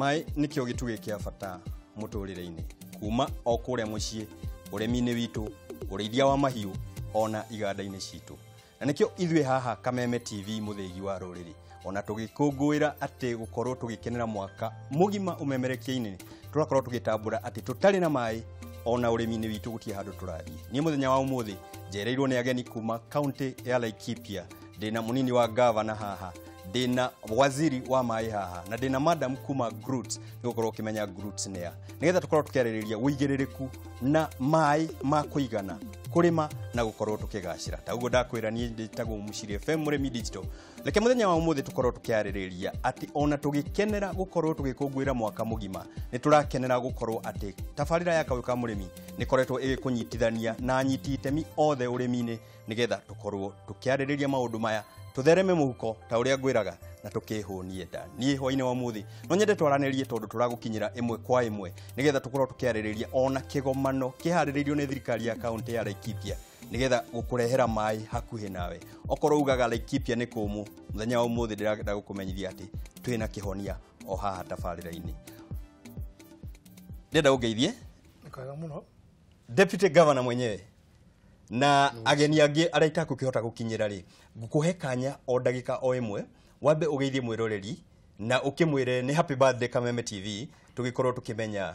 Maĩ nĩkĩo gĩtugĩ kĩa bata mũtũrĩre-inĩ kuma o kũrĩa mũciĩ, ũrĩmi-inĩ witũ, ũrĩithia wa mahiũ ona iganda-inĩ citũ. Na nĩkĩo ithuĩ haha Kameme TV mũthĩgi wa rũrĩrĩ ona tũgĩkũngũĩra atĩ gũkorwo tũgĩkenera mwaka mũgima ũmemerekia-inĩ, tũrakorwo tũgĩtambũra atĩ tũtarĩ na maĩ ona ũrĩmi-inĩ witũ gũtirĩ handũ tũrathiĩ. Niĩ mũthenya wa ũmũthĩ njereirwo nĩ ageni kuma kaunti ya Laikipia, ndĩna mũnini wa gavana haha, ndĩna waziri wa maĩ haha, na ndĩna madam kuma Groots, nĩgũkorwo ũkĩmenya Groots nĩa, nĩgetha tũkorwo tũkĩarĩrĩria ũigĩrĩrĩku na maĩ ma kũigana kũrĩma na gũkorwo tũkĩgacĩra. Ta ũguo ndakwĩra, niĩ ndĩtagwo Mũciri FM Mũrĩmi Digital. Reke mũthenya wa ũmũthĩ tũkorwo tũkĩarĩrĩria atĩ ona tũgĩkenera gũkorwo tũgĩkũngũĩra mwaka mũgima, nĩ tũrakenera gũkorwo atĩ tabarĩra ya Kayũ ka Mũrĩmi nĩ ĩkoretwo ĩgĩkũnyitithania na anyiti itemi othe ũrĩmi-inĩ, nĩgetha tũkorwo tũkĩarĩrĩria maũndũ maya, tũthereme mũhuko ta ũrĩa ngwĩraga na tũkĩhũnie nda. Niĩ hwainĩ wa ũmũthĩ no nyende twaranĩrie tondũ tũragũkinyĩra ĩmwe kwa ĩmwe, nĩgetha tũkorwo tũkĩarĩrĩria ona kĩgomano kĩharĩrĩirio nĩ thirikari ya kaunti ya Laikipia nĩgetha gũkũrehera maĩ hakuhĩ nawe. Okorwo ugaga Laikipia nĩ kũmũ, mũthenya wa ũmũthĩ ndĩrenda gũkũmenyithia atĩ twĩna kĩhonia o haha tabarĩra-inĩ. Ndĩrenda ũngeithie Nĩ kwega mũno. Deputy Governor mwenyewe na ageni angĩ arĩa itakũkĩhota gũkinyĩra rĩ, ngũkũhe kanya o ndagĩka o ĩmwe wambe ũgeithie mwĩroreri na ũkĩmwĩre nĩ happy birthday Kameme TV, tũgĩkorwo tũkĩmenya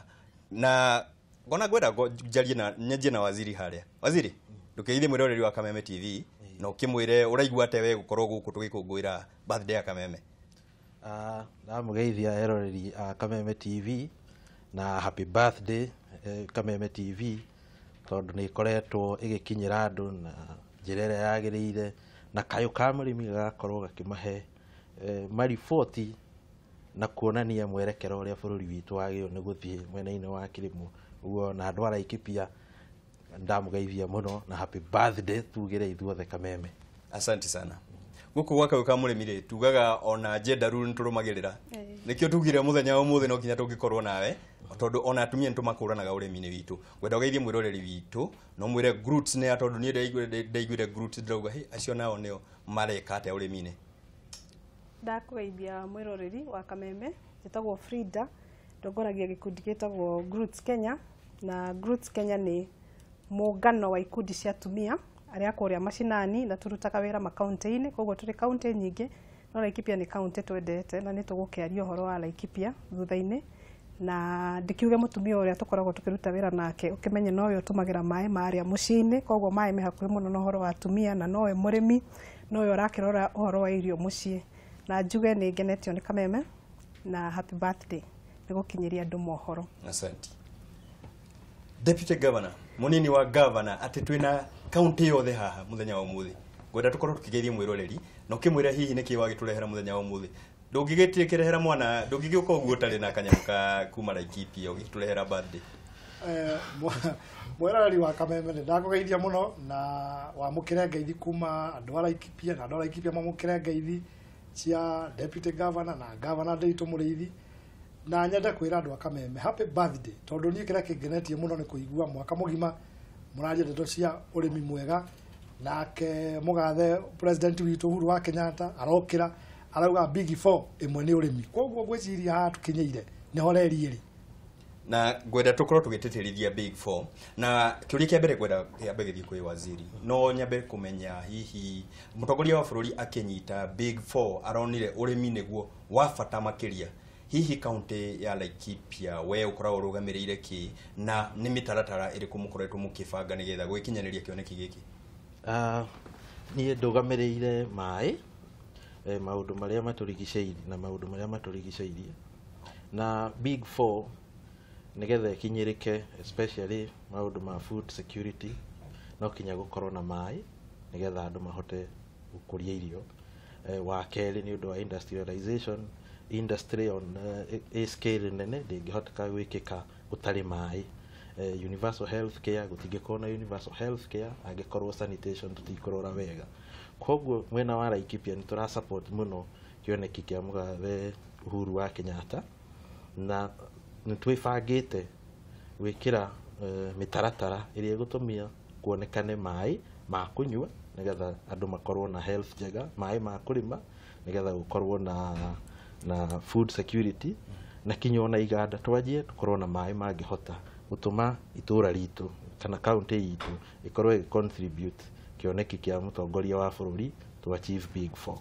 na ngona ngwenda njarie na nyanjie na waziri harĩa. Waziri, ndũkeithie mwĩroreri wa Kameme TV na ũkĩmwĩre ũraigua atĩa we gũkorwo gũkũ tũgĩkũngũĩra birthday ya Kameme. Ndamũgeithia eroreri a Kameme TV na happy birthday Kameme TV, tondũ nĩ ĩkoretwo ĩgĩkinyĩra andũ na njĩra ĩrĩa yagĩrĩire, na kayũ ka mũrĩmi gagakorwo gakĩmahe mariboti na kuonania mwerekero ũrĩa bũrũri witũ wagĩrĩirwo nĩ gũthiĩ mwena-inĩ wa kĩrĩmo. Ũguo na andũ a Laikipia ndamũgeithia mũno na happy birthday tugĩre ithuothe Kameme. Asante sana. Gũkũ gwa Kayũ ka Mũrĩmi rĩ, tugaga ona gender rule nĩtũrũmagĩrĩra, nĩkĩo tugire mũthenya wa ũmũthĩ no nginya tũngĩkorwo nawe, tondũ ona atumia nĩtũmakũranaga ũrĩmi-inĩ witũ. Ngwenda ũgeithie mwĩroreri witũ no mwĩre Groots nĩ a, tondũ niĩ ndaiguire Groots ndĩrauga hĩ, acio nao nĩo mareka atĩa ũrĩmi-inĩ. Ndakũgeithia mwĩroreri wa Kameme, njĩtagwo Frida, ndongoragia gĩkundi gĩtagwo Groots Kenya, na Groots Kenya nĩ mũngano wa ikundi cia atumia arĩa kũrĩa macinani, na tũrutaga wĩra makaunti-inĩ, koguo tũrĩ kaunti nyingĩ, no Laikipia nĩ kaunti twendete na nĩ tũgũkĩaria ũhoro wa Laikipia thutha-inĩ. Na ndikiuge mũtumia ũrĩa tũkoragwo tũkĩruta wĩra nake ũkĩmenye nowe ũtũmagĩra maĩ marĩa mũciĩ-inĩ, koguo maĩ me hakuhĩ mũno na ũhoro wa atumia, na nowe mũrĩmi, nowe ũrakĩrora ũhoro wa irio mũciĩ. Na njuge nĩ ngenetio nĩ Kameme na happy birthday nĩ gũkinyĩria andũ mohoro. Asante. Deputy Governor, mũnini wa governor, atĩ twĩna kaunti yothe haha mũthenya wa ũmũthĩ, ngwenda tũkorwo tũkĩgeithia mwĩroreri na ũkĩmwĩra hihi nĩkĩ wagĩtũrehera mũthenya wa ũmũthĩ. Ndũngĩgĩtĩkĩrehera mwana, ndũngĩgĩũka ũguo ũtarĩ na kanyamũ ka kuma Laikipia ũgĩtũrehera birthday. Mwĩroreri wa Kameme, nĩ ndakũgeithia mũno na wamũkĩre ngeithi kuma andũ a Laikipia, na andũ a Laikipia mamũkĩre ngeithi cia Deputy Governor na Governor Ndiritu Mũrĩithi. Na nyende kwĩra andũ a Kameme happy birthday, tondũ niĩ kĩrĩa kĩngenetie mũno nĩ kũigua mwaka mũgima mũraria ndeto cia ũrĩmi mwega, nake mũgathe president witũ Uhuru wa Kenyatta arokĩra arauga big four ĩmwe nĩ ũrĩmi. Koguo ngwĩciria haha tũkinyĩire nĩho reri ĩrĩ. Na ngwenda tũkorwo tũgĩtĩtĩrithia big four, na kĩũria kĩa mbere ngwenda kĩambe gĩthiĩ kwĩ waziri. No nyambe kũmenya hihi mũtongoria wa bũrũri akĩnyita big four aronire ũrĩmi nĩguo wa bata makĩria. Hihi kaunti ya Laikipia we ũkoragwo ũrũgamĩrĩire kĩ, na nĩ mĩtaratara ĩrĩkũ mũkoretwo mũkĩbanga nĩgetha gwĩkinyanĩria kĩoneki gĩkĩ? Niĩ ndũgamĩrĩire maĩ, maũndũ marĩa matũrigicĩirie na maũndũ marĩa matũrigicĩirie, na big four nĩgetha ĩkinyĩrĩke, especially maũndũ ma food security, no kinya gũkorwo na maĩ nĩgetha andũ mahote gũkũria irio. Wa kerĩ nĩ ũndũ wa industrialization, industry on a scale nene ndĩngĩhoteka gwĩkĩka gũtarĩ maĩ. Universal health care, gũtingĩkorwo na universal health care angĩkorwo sanitation tũtikũrora wega. Koguo mwena wa Laikipia nĩ tũra support mũno kĩoneki kĩa mũgathe Uhuru wa Kenyatta, na nĩ twĩbangĩte gwĩkĩra mĩtaratara ĩrĩa ĩgũtũmia kuonekane maĩ ma kũnyua nĩgetha andũ makorwo na health njega, maĩ ma kũrĩma nĩgetha gũkorwo na food security. Na kinya ona iganda twanjie tukorwo na maĩ mangĩhota gũtũma itũra ritũ kana kaunti itũ ĩkorwo ĩgĩ contribute kĩoneki kĩa mũtongoria wa bũrũri to achieve big four.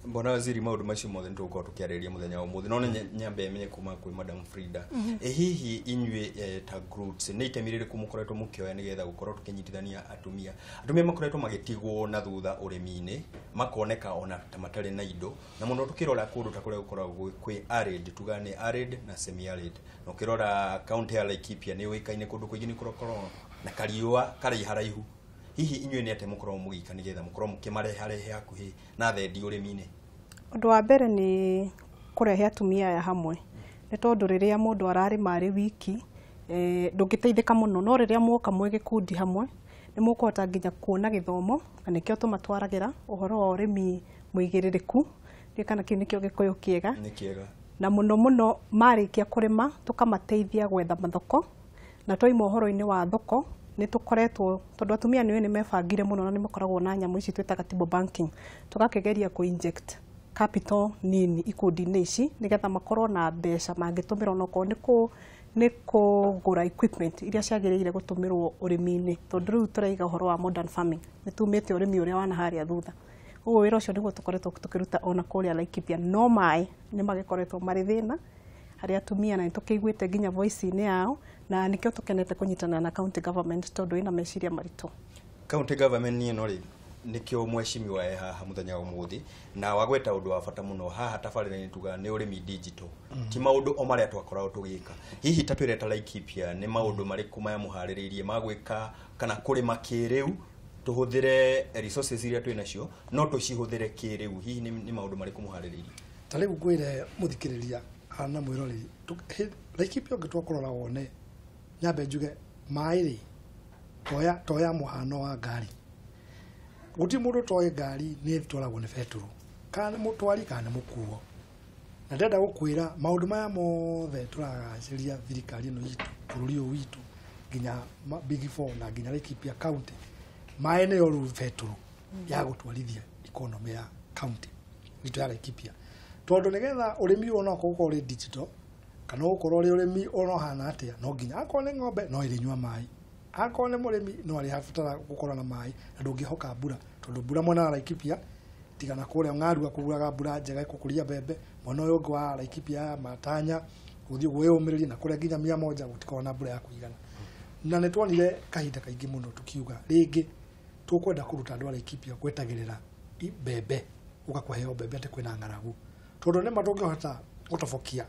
Mbona waziri maundu macio mothe nĩtũgũkorwo tũkĩarĩrĩria mũthenya wa ũmũthĩ, no nĩ nyambe menye kuma kwĩ Madam Frida. Hihi inyuĩ ta groups nĩ itemi rĩrĩkũ mũkoretwo mũkĩoya nĩgetha gũkorwo tũkĩnyitithania atumia? Atumia makoretwo magĩtigwo na thutha ũrĩmi-inĩ, makoneka ona ta matarĩ na indo, na mũno tũkĩrora kũndũ ta kũrĩa gũkoragwo kwĩ arid, tugaga nĩ arid na semi arid, na ũkĩrora kaunti ya Laikipia nĩ yũĩkaine kũndũ kũingĩ nĩ kũkoragwo na kariũa karaiharaihu. Hihi inyuĩ nĩ atĩa mũkoragwo mũgĩka nĩgetha mũkorwo mũkĩmareharehe hakuhĩ na thendi ũrĩmi-inĩ? Ũndũ wa mbere nĩ kũrehe atumia aya hamwe, nĩ tondũ rĩrĩa mũndũ ararĩma arĩ wiki ndũngĩteithĩka mũno, no rĩrĩa mwoka mwĩ gĩkundi hamwe nĩ mũkũhota nginya kuona gĩthomo, na nĩkĩo tũmatwaragĩra ũhoro wa ũrĩmi mũigĩrĩrĩku, kana kĩu nĩkĩo Gĩkũyũ kĩega. Nĩ kĩega. Na mũno mũno marĩkia kũrĩma tũkamateithia gwetha mathoko, na twaima ũhoro-inĩ wa thoko nĩ tũkoretwo, tondũ atumia nĩ mebangire mũno na nĩ makoragwo na nyamũ ici twĩtaga table banking, tũgakĩgeria kũ inject capital nini ikundi-inĩ ici nĩgetha makorwo na mbeca mangĩtũmĩra onokorwo nĩ kũgũra equipment iria ciagĩrĩire gũtũmĩrwo ũrĩmi-inĩ, tondũ rĩu tũraiga ũhoro wa modern farming, nĩ tumĩte ũrĩmi ũrĩa wa naharĩa thutha. Ũguo wĩra ũcio nĩguo tũkoretwo tũkĩruta ona kũrĩa Laikipia, no maĩ nĩ magĩkoretwo marĩ thĩna harĩ atumia, na nĩ tũkĩiguĩte nginya voice-inĩ yao, na nĩkĩo tũkenete kũnyitanĩra na county government tondũ ĩna meciria maritũ. County government ĩno rĩ, nĩkĩo mheshimiwa e haha mũthenya wa ũmũthĩ, na wagweta ũndũ wa bata mũno haha tabarĩra-inĩ tugaga nĩ ũrĩmi digital, ti maũndũ o marĩa twakoragwo tũgĩka. Hihi ta twĩre ta Laikipia nĩ maũndũ marĩkũ maya mũharĩrĩirie ma gwĩka kana kũrĩma kĩrĩu, tũhũthĩre resources iria twĩ nacio no tũcihũthĩre kĩrĩu, hihi nĩ maũndũ marĩkũ mũharĩrĩirie? Ta rĩu ngwĩre mũthikĩrĩria na mwĩroreri, Laikipia ũngĩtua kũrora wone, nyambe njuge maĩ rĩ, toya mũhano wa ngari. Gũtirĩ mũndũ ũtoĩ ngari nĩ ĩtwaragwo nĩ betũrũ, kana nĩ mũtwari kana nĩ mũkuo. Na ndĩrenda gũkwĩra maũndũ maya mothe tũragacĩria thirikari ĩno itũ, bũrũri ũyũ witũ, nginya Big Four na nginya Laikipia county, maĩ nĩyo rĩu betũrũ ya gũtwarithia economy ya county itũ ya Laikipia. Tondũ nĩgetha ũrĩmi ũyũ no ũkorwo ũrĩ digital, kana ũkorwo ũrĩ ũrĩmi ona ũhana atĩa, no nginya akorwo nĩ ng'ombe no ĩrĩnyua maĩ, akorwo nĩ mũrĩmi no arĩbatara gũkorwo na maĩ, na ndũngĩhoka mbura, tondũ mbura mwena wa Laikipia tiga na kũrĩa Ng'arua kuraga mbura njega ĩgũkũria mbembe, mwena ũyũ ũngĩ wa Laikipia Matanya gũthiĩ ũguo wĩyũmĩrĩrie, na kũrĩa nginya Mia Moja gũtikoragwo na mbura ya kũigana. Na nĩ tuonire kahinda kaingĩ mũno tukiuga rĩngĩ tũkwenda kũruta andũ a Laikipia gwetagĩrĩra mbembe, gũka kũheo mbembe atĩ kwĩna ng'aragu, tondũ nĩma tũngĩhota gũtobokia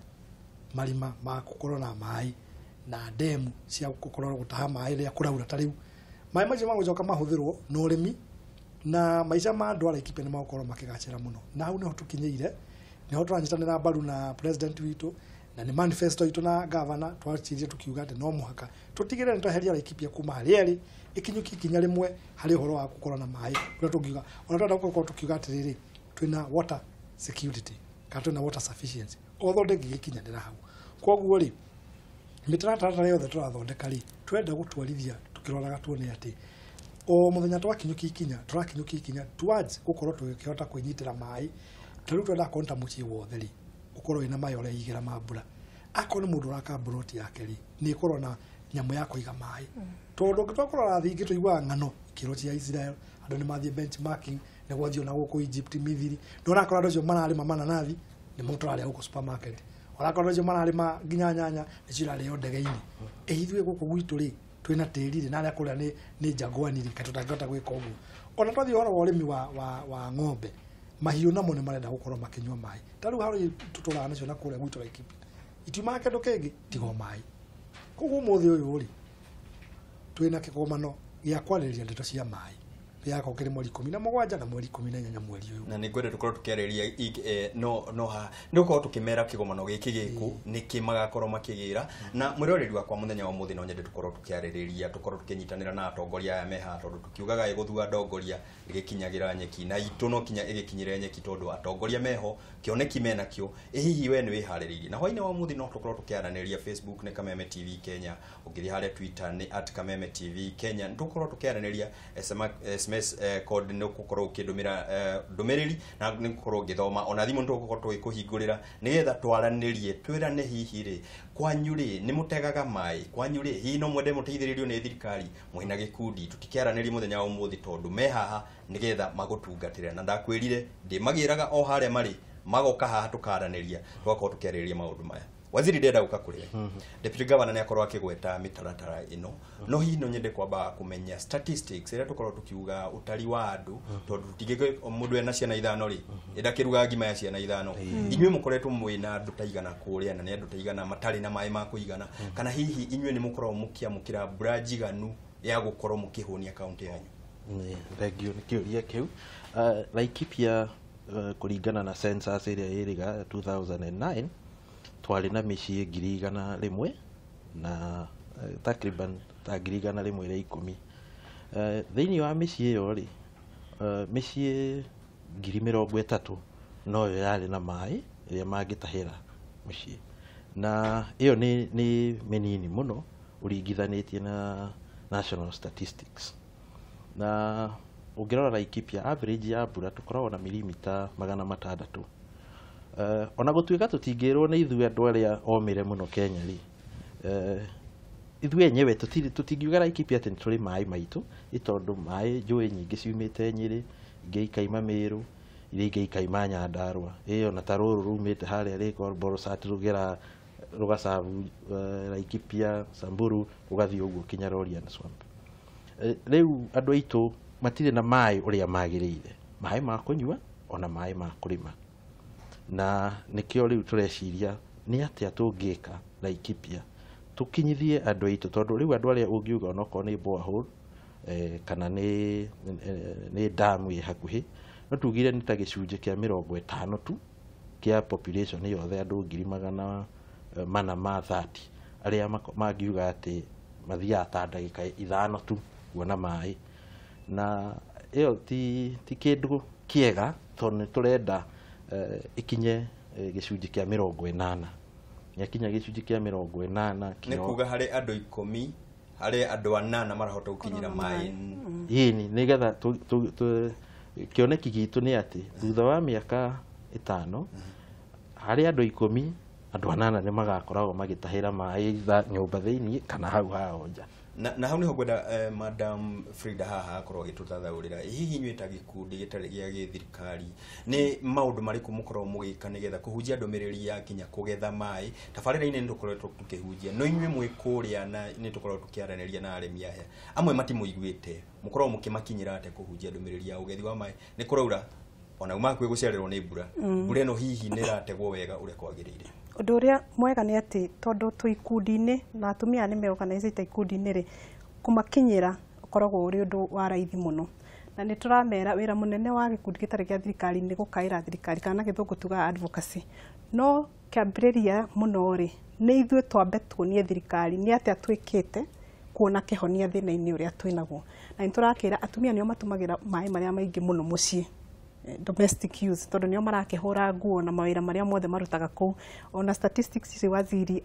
marima ma gũkorwo na maĩ na ndemu cia gũkorwo gũtaha maĩ rĩrĩa kũraura ta rĩu, maĩ macio magũcoka mahũthĩrwo na ũrĩmi, na maica ma andũ a Laikipia nĩ magũkorwo makĩgacĩra mũno. Na hau nĩho tũkinyĩire, nĩho tũranyitanĩra mbaru na president witũ, na nĩ manifesto itũ na governor, twacirie tukiuga atĩ no mũhaka tũtigĩrĩre nĩ tweheria Laikipia kuma harĩa ĩrĩ ĩkinyũkie ikinya rĩmwe harĩ ũhoro wa gũkorwo na maĩ, ũrĩa tũngiuga ona twenda gũkorwo tũkiuga atĩrĩrĩ, twĩna water security kana twĩna water sufficiency, although ndĩngĩgĩkinyanĩra hau. Koguo rĩ, mĩtaratara yothe tũrathondeka rĩ, twenda gũtwarithia tũkĩroraga tuone atĩ o mũthenya twakinyũkia ikinya, tũrakinyũkia ikinya towards gũkorwo tũgĩkĩhota kwĩnyitĩra maĩ. Ta rĩu twenda akorwo nĩ ta mũciĩ wothe rĩ, ũkorwo wĩna maĩ ũreigĩra ma mbura. Akorwo nĩ mũndũ ũraka mburoti yake rĩ, nĩ ĩkorwo na nyamũ ya kũiga maĩ, tondũ ũngĩtua kũrora thĩ ingĩ tũiguaga ng'ano ikĩrwo cia Israel, andũ nĩ mathiĩ benchmarking nĩ gwathiĩ ona gũkũ Egypt, Mithiri, na ũrakora andũ acio mararĩma mananathi nĩ mo tũrarĩa gũkũ supermarket, ũrakora andũ acio mararĩma nginya nyanya nĩcio irarĩo ndege-inĩ. Ĩ ithuĩ gũkũ gwitũ rĩ, twĩna tĩri rĩ, na arĩa kũrĩa nĩ njagwani rĩ, kaĩ tũtangĩhota gwĩka ũguo? Ona twathiĩ ũhoro wa ũrĩmi wa ng'ombe, mahiũ namo nĩ marenda gũkorwo makĩnyua maĩ. Ta rĩu harĩa tũtũraga nacio na kũrĩa gwitũ Laikipia, itiumaga kĩndũ kĩngĩ tiga o maĩ. Koguo ũmũthĩ ũyũ rĩ, twĩna kĩgomano gĩa kwarĩrĩria ndeto cia maĩ, gĩgakorwo kĩrĩ mweri 17 na mweri 18 mweri ũyũ. Na nĩ ngwenda tũkorwo tũkĩarĩrĩria no haha nĩ gũkorwo tũkĩmera kĩgomano gĩkĩ gĩkũ nĩkĩ magakorwo makĩgĩra. Na mwĩroreri wakwa mũthenya wa ũmũthĩ no nyende tũkorwo tũkĩarĩrĩria, tũkorwo tũkĩnyitanĩra na atongoria aya me haha, tondũ tũkiugaga ĩgũthua ndongoria ĩgĩkinyagĩra nyeki, na itũ no kinya ĩgĩkinyĩre nyeki, tondũ atongoria meho kĩoneki menakĩo. Ĩ hihi we nĩ wĩharĩrĩirie? Na hwainĩ wa ũmũthĩ no tũkorwo tũkĩaranĩria Facebook nĩ Kameme TV Kenya, ũngĩthiĩ harĩa Twitter nĩ @KamemeTV Kenya, nĩ tũkorwo tũkĩaranĩria SMS SMS code nĩ ũgũkorwo ũkĩndũmĩra ndũmĩrĩri na nĩ ngũkorwo ngĩthoma ona thimũ nĩ tũgũkorwo tũgĩkũhingũrĩra nĩgetha twaranĩrie twĩrane hihi rĩ kwanyu rĩ nĩ mũtegaga maĩ kwanyu rĩ hihi no mwende mũteithĩrĩrio nĩ thirikari mwĩna gĩkundi tũtikĩaranĩrie mũthenya wa ũmũthĩ tondũ me haha nĩgetha magũtungatĩre na ndakwĩrire ndĩmagĩraga o harĩa marĩ magoka haha tũkaranĩria tũgakorwo tũkĩarĩrĩria maũndũ maya. Waziri ndĩrenda gũka kũrĩ we. Deputy Governor nĩ akorwo akĩgweta mĩtaratara ĩno no hihi no nyende kwamba kũmenya statistics ĩrĩa tũkorwo tũkiuga ũtari wa andũ tondũ tũtingĩ mũndũ ena ciana ithano rĩ ĩndakĩruga ngima ya ciana ithano. Inyuĩ mũkoretwo mwĩna andũ ta igana kũrĩa na nĩ andũ ta igana matarĩ na maĩ ma kũigana kana hihi inyuĩ nĩ mũkoragwo mũkĩamũkĩra mbura njiganu ya gũkorwo mũkĩhũnia kaũntĩ yanyu? Thengiũ nĩ kĩũria kĩu. Laikipia kũringana na census ĩrĩa ĩrĩga 2009 twarĩ na mĩciĩ 100,000 na takriban ta 110,000. Thĩinĩ wa mĩciĩ ĩyo rĩ mĩciĩ 30,000 noyo yarĩ na maĩ ĩrĩa mangĩtahĩra mũciĩ na ĩyo nĩ mĩnini mũno ũringithanĩtie na national statistics. Na ũngĩrora Laikipia average ya mbura tũkoragwo na milimita 600. Ona gũtuĩka tũtingĩrwo nĩ ithuĩ andũ arĩa omĩre mũno Kenya rĩ ithuĩ enyewe tũtingiuga Laikipia atĩ nĩ tũrĩ maĩ maitũ nĩ tondũ maĩ njũĩ nyingĩ ciumĩte Nyĩrĩ, ingĩ ikaima Mĩrũ, iria ingĩ ikaima Nyandarũa. Ĩyo na ta rũrũ rumĩte harĩa Lake Borsat rũgera rũgacabu Laikipia, Samburu rũgathiĩ ũguo kinya Lorian Swamp. Rĩu andũ aitũ matirĩ na maĩ ũrĩa magĩrĩire, maĩ ma kũnyua ona maĩ ma kũrĩma. Na nĩkĩo rĩu tũreciria nĩ atĩa tũngĩka Laikipia tũkinyithie andũ aitũ tondũ rĩu andũ arĩa ũngiuga onokorwo nĩ borehole kana nĩ damu ĩ hakuhĩ no tugire nĩ ta gĩcunjĩ kĩa 50 tu kĩa population yothe andũ 430,000 arĩa mangiuga atĩ mathiaga ta ndagĩka 5 tu kuona maĩ. Na ĩyo ti kĩndũ kĩega tondũ nĩ tũrenda ikinye gĩcunjĩ kĩa 80. Yakinya gĩcunjĩ kĩa 80 nĩ kuga harĩ andũ 10 harĩ andũ 8 marahota gũkinyĩra maĩ. Ĩni nĩgetha kĩoneki gitũ nĩ atĩ thutha wa mĩaka 5 harĩ andũ 10 andũ 8 nĩ magakoragwo magĩtahĩra maĩ nyũmba thĩinĩ kana hau hao nja. Na hau nĩho ngwenda Madam Frida haha akorwo agĩtũtathaũrĩra hihi inyuĩ ta gĩkundi gĩtarĩ gĩa gĩthirikari nĩ maũndũ marĩkũ mũkoragwo mũgĩka nĩgetha kũhunjia ndũmĩrĩri ya kinya kũgetha maĩ tabarĩra-inĩ nĩ tũkoretwo tũkĩhunjia no inyuĩ mwĩ kũrĩa na nĩ tũkoragwo tũkĩaranĩria na arĩmi aya amwe matimũiguĩte mũkoragwo mũkĩmakinyĩra atĩa kũhunjia ndũmĩrĩri ya ũgethi wa maĩ? Nĩ kũraura ona uma hakuhĩ gũcererwo nĩ mbura, mbura ĩno hihi nĩ ĩrategwo wega ũrĩa kwagĩrĩire? Ũndũ ũrĩa mwega nĩ atĩ tondũ twĩ ikundi-inĩ na atumia nĩ meorganizĩte ikundi-inĩ rĩ, kũmakinyĩra ũkoragwo ũrĩ ũndũ wa raithi mũno. Na nĩ tũramera wĩra mũnene wa gĩkundi gĩtarĩ gĩa thirikari nĩ gũkaĩra thirikari kana na gĩthũngũ tugaga advocacy. No kĩambĩrĩria mũno rĩ nĩ ithuĩ twambe tuonie thirikari nĩ atĩa twĩkĩte kuona kĩhonia thĩna-inĩ ũrĩa twĩnaguo. Na nĩ tũrakĩra atumia nĩo matũmagĩra maĩ marĩa maingĩ mũno mũciĩ domestic use tondũ nĩo marakĩhũra nguo na mawĩra marĩa mothe marutaga kũu. Ona statistics ici waziri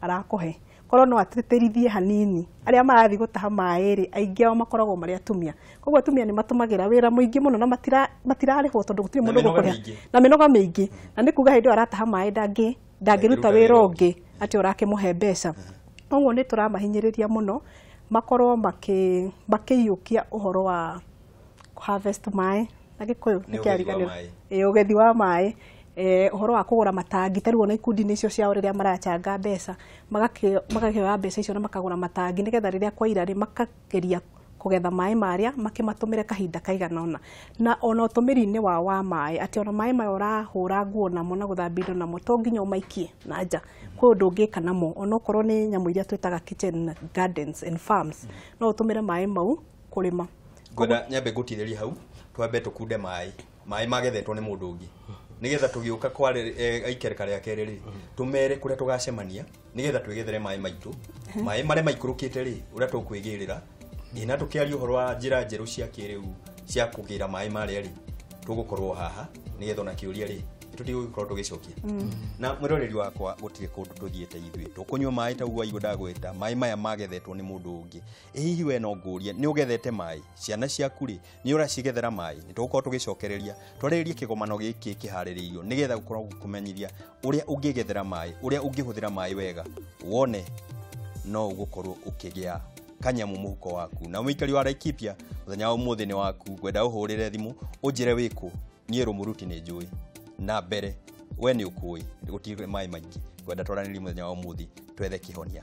arakũhe korwo no atĩtĩrithie hanini arĩa marathiĩ gũtaha maĩ rĩ aingĩ ao makoragwo marĩ atumia. Koguo atumia nĩ matũmagĩra wĩra mũingĩ mũno na matirarĩhwo tondũ gũtirĩ mũndũ ũgũkũrĩha na mĩnoga mĩingĩ, na nĩ kuga hĩndĩ ĩyo arataha maĩ ndangĩruta wĩra ũngĩ atĩ ũrakĩmũhe mbeca. Koguo nĩ tũramahinyĩrĩria mũno makorwo makĩiyũkia ũhoro wa harvest maĩ na gĩkũyũ nĩ kĩariganĩrwo ũgethi wa maĩ, ũhoro wa kũgũra matangi ta rĩu ona ikundi-inĩ icio ciao rĩrĩa marachanga mbeca magakĩoya mbeca icio na makagũra matangi nĩgetha rĩrĩa kwaira rĩ makageria kũgetha maĩ marĩa makĩmatũmĩre kahinda kaigana ũna. Na ona ũtũmĩri-inĩ wao wa maĩ atĩ ona maĩ maya ũrahũra nguo namo na gũthambia indo namo to nginya ũmaikie na nja, kwĩ ũndũ ũngĩka namo onokorwo nĩ nyamũ iria twĩtaga kitchen gardens and farms no ũtũmĩre maĩ mau kũrĩma. Ngwenda nyambe ngũtirĩrie hau twambe tũkunde maĩ maĩ magethetwo nĩ mũndũ ũngĩ nĩgetha tũgĩũka ikereka rĩa kerĩ rĩ tũmere kũrĩa tũgacemania nĩgetha twĩgethere maĩ maitũ maĩ marĩa maikũrũkĩte rĩ ũrĩa tũkwĩgĩrĩra ina tũkĩaria ũhoro wa njĩra njerũ cia kĩrĩu cia kũgĩra maĩ marĩa rĩ tũgũkorwo haha nĩgetha ona kĩũria rĩ Tũtigũgĩkorwo tũgĩcokia na mwĩroreri wakwa, gũtirĩ kũndũ tũthiĩte. Ithuĩ tũkũnyua maĩ ta ũguo waigua ndagwĩta, maĩ maya magethetwo nĩ mũndũ ũngĩ. Ĩ hihi we no ngũrie, nĩ ũgethete maĩ? Ciana ciaku rĩ, nĩ ũracigethera maĩ? Nĩ tũgũkorwo tũgĩcokereria twarĩrĩrie kĩgomano gĩkĩ kĩharĩrĩirio nĩgetha gũkorwo kũmenyithia ũrĩa ũngĩgethera maĩ, ũrĩa ũngĩhũthĩra maĩ wega, wone no ũgũkorwo ũkĩgĩa kanyamu mũhuko waku. Na mũikari wa Laikipia, mũthenya wa ũmũthĩ nĩ waku. Ngwenda ũhũrĩre thimũ ũnjĩre wĩkũ. Niĩ Rũmũruti nĩ njũĩ na mbere, we nĩ ũkũĩ gũtirĩ maĩ maingĩ. Ngwenda twaranĩrie mũthenya wa ũmũthĩ, twethe kĩhonia.